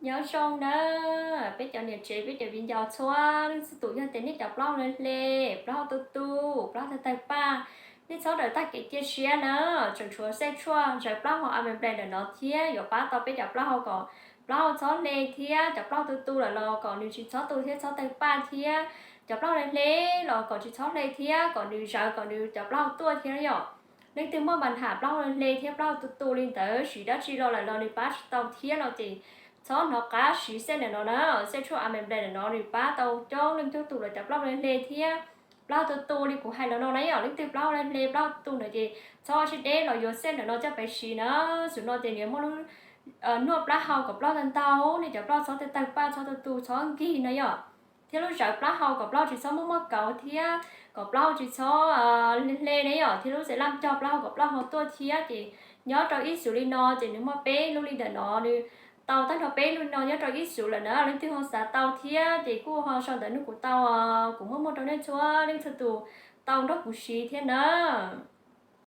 Nyob zoo na, peb cov niam tsev, peb cov viv ncaus txhua leej txhua tus, yog tias nej cov plaub hau hle hle, plaub hau tu tu, plaub hau tawg tawg paj, nej txhob rawm tag kev cia siab na. Tseem tshuav xej tshuaj zawv plaub hau Amendment ntawm no thiab yuav pab tau peb cov plaub hau kom plaub hau txhob hle thiab cov plaub hau tu tu lawm los kom nws tsis txhob tu thiab txhob tawg paj thiab. Cov plaub hau hle hle los kom tsis txhob hle thiab kom nws zawv kom nws cov plaub hau tuaj thiab yom. Leej twg muaj mas ham plaub hau hle hle thiab plaub hau tu tu li ntawd, siv dab tsi los lawm los nws pab tsis tau thiab no ces txhob hnov qab siv xej ntawm no na. Xej tshuaj Amendment ntawm no nws pab tau coob leej coob tus los cov plaub hau hle hle thiab plaub hau tu tu li kuv hais los no na yom. Leej twg plaub hau hle hle plaub hau tu tu ntawd ces txhob ua siab deb los yuav xej ntawm no coj peb siv na. Xum no ces nws muaj lub nuaj plaub hau kom plaub hau tawg ntau, nej cov plaub hau txhob tawg tawg paj, txhob tu tu, txhob nkig na yom. Thiab lub zawv plaub hau kom plaub hau tsis txhob muaj muaj kauv thiab kom plaub hau tsis txhob hle hle na yom. Thiab lub xev laj cog plaub hau kom plaub hau ho tuaj thiab ces nyob rau ib xus li no ces nws muaj peb lub li ntawm no, nws tau tag nrho peb lub li no nyob rau ib xus lawm na. Leej twg ho xav tau thiab ces kuj ho sau ntawv nug kuv tau, kuv muab muag rau nej txhua leej txhua tus tau nrog kuv siv thiab na.